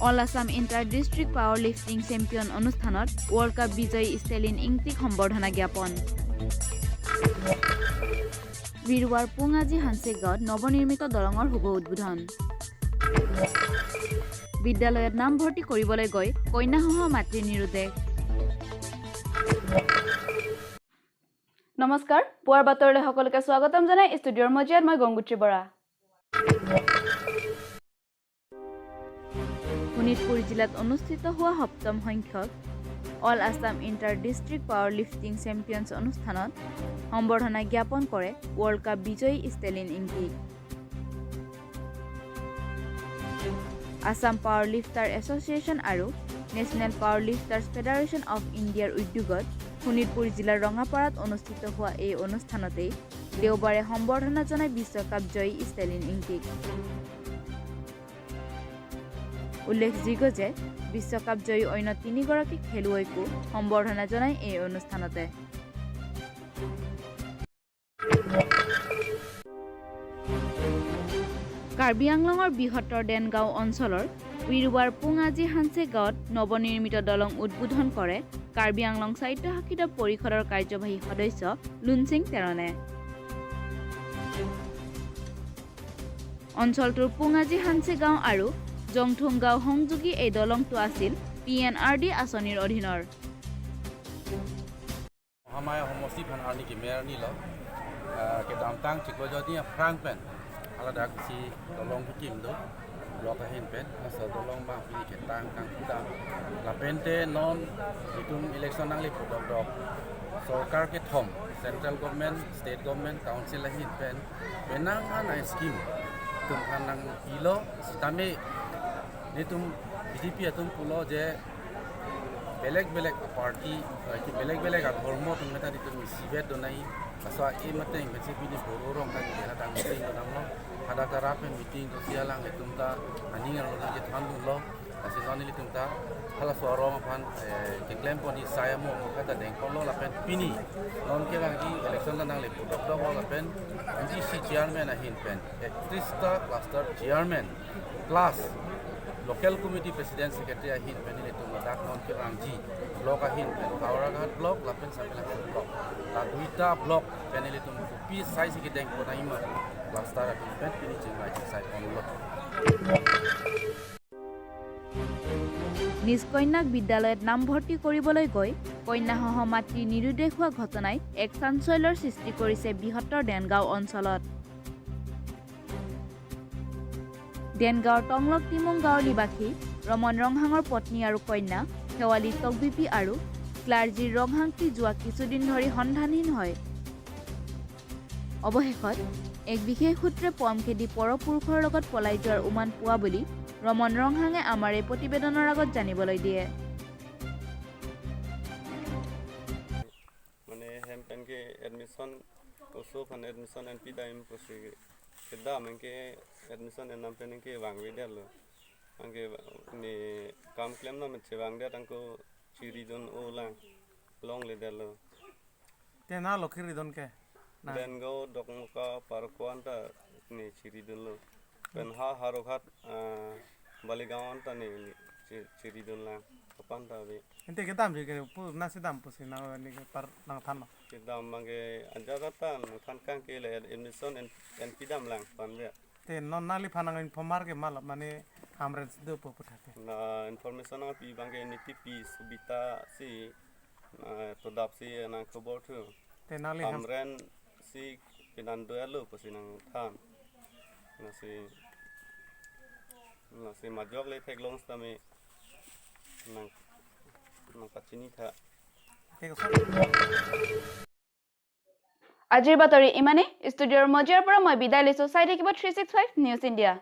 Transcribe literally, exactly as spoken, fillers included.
All Assam Inter District Power Lifting Champion অনুষ্ঠানত world cup বিজয়ী ষ্টেলিন ইংতিক সম্বৰ্ধনা জ্ঞাপন। বীৰৱাৰ পুঙাজি হানচে গাঁৱত নৱনিৰ্মিত দলঙৰ শুভ উদ্বোধন। বিদ্যালয়ত নামভৰ্তি কৰিবলৈ গৈ কন্যাসহ মাতৃৰ নিৰুদ্দেশ। নমস্কাৰ, পুৱাৰ বাতৰিলৈ সকলোকে স্বাগতম জনাই ষ্টুডিঅ'ৰ মজিয়াত মই গংগোত্ৰী বৰা। শোণিতপুৰ জিলাত অনুষ্ঠিত হোৱা সপ্তম সংখ্যক all Assam inter district power lifting champions অনুষ্ঠানত সম্বৰ্ধনা জ্ঞাপন কৰে ৱৰ্ল্ড কাপ বিজয়ী ষ্টেলিন ইংতিক। আছাম পাৱাৰ লিফটাৰ এছ'চিয়েশ্যন আৰু national power lifters federation of ইণ্ডিয়াৰ উদ্যোগত শোণিতপুৰ জিলাৰ ৰঙাপাৰাত অনুষ্ঠিত হোৱা এই অনুষ্ঠানতেই দেওবাৰে সম্বৰ্ধনা জনায় বিশ্বকাপ জয়ী ষ্টেলিন ইংতিক। উল্লেখযোগ্য যে বিশ্বকাপ জয়ী অন্য তিনিগৰাকী খেলুৱৈকো সম্বৰ্ধনা জনায় এই অনুষ্ঠানতে। কাৰ্বি আংলঙৰ বৃহত্তৰ দেনগাঁও অঞ্চলৰ বীৰৱাৰ পুঙাজি হানচে গাঁৱত নৱনিৰ্মিত দলং উদ্বোধন কৰে কাৰ্বি আংলং স্বায়ত্তশাসিত পৰিষদৰ কাৰ্যবাহী সদস্য লুনচিং তেৰণে। অঞ্চলটোৰ পুঙাজি হানচে গাঁও আৰু জংথুং গাঁও সংযোগী এই দলংটো আছিল পি এন আৰ ডি আঁচনিৰ অধীনৰ। Mahamaya homosti aphan arni kemer arni lo, ah, kedamtang chiklo jodi aphrang pen, haladak si dolong kekim do, block ahin pen, laso dolong abang pini ketang tang kudam. Lapen te non itum election nangle pu dokdok. Sorkar kethom, central government, state government, council ahin pen, penang an a scheme itum aphan nangpilo, sitame netum B J P atum pulo je belek belek a party, eh, ki belek belek a dhormo atum meta netum isivet do nai, laso a-aim ateng pensi pini Boro rong kan kena tang meeting do damlo, hadak ta rat pen meeting do si alanglitum ta aning arlo nangchethan dunlo, lasi non nelitum ta halaso arong aphan, eh, keklem pon asai amo mo kata dengponlo lapen pini non kevangji election ta nangle pu dokdok lo lapen M D C chairman ahin pen, eh, tris ta cluster chairman plus local committee president secretary ahin pen nelitum ladak non kevangji block ahin pen Howraghat block lapen Samelakso block, la duita block pen nelitum kopi asai si kedengpon aima cluster atum pen pini chingvai chingsai ponlo. নিজ কন্যাক বিদ্যালয়ত নামভৰ্তি কৰিবলৈ গৈ কন্যাসহ মাতৃ নিৰুদ্দেশ হোৱা ঘটনাই এক চাঞ্চল্যৰ সৃষ্টি কৰিছে বৃহত্তৰ দেনগাঁও অঞ্চলত। দেনগাঁৱৰ টংলক টিমুং গাঁৱৰ নিবাসী ৰমন ৰংহাঙৰ পত্নী আৰু কন্যা শেৱালী টকবিপি আৰু ক্লাৰ্জি ৰংহাংটি যোৱা কিছুদিন ধৰি সন্ধানহীন হয়। অৱশেষত এক বিশেষ সূত্ৰে পম খেদি পৰপুৰুষৰ লগত পলাই যোৱাৰ উমান পোৱা বুলি ৰমন ৰংহাঙে আমাৰ এই প্ৰতিবেদনৰ আগত জানিবলৈ দিয়ে। Mane hem pen ke admission oso aphan admission enpidam pusi kedam anke admission enam pen anke vangvedetlo. Anke ne kam klem na me chevangdet angko chiridun olang longledetlo. Te na lo kiridun ke? Na. Denkau Dokmoka Parko anta ne chiridunlo. Pen ha Howraghat, ah, Baligaon anta ne, ne chi-, chiridunlang. Kapan ta ave. Ante kedamji ke pu nasi dam pusi na ni ke par nangthanlo. Kedam abang ke ajat atan nangthan kang ke le admission en, enpidamlang pu an ave. Te non nangliphan nang-informer ke malo mane Hamren si dopo puthot ke. Na information nangpi abang ke Nitipi Subita si, na todap si nangkhobor thu. Te nangli Ham- Hamren si pinando alo pusi nangthan. Lasi, lasi majok le theklong sitame nang, nangpachini tha. Te ko- আজিৰ বাতৰি ইমানেই। ষ্টুডিঅ'ৰ মজিয়াৰ পৰা মই বিদায় লৈছো। চাই থাকিব three six five news India.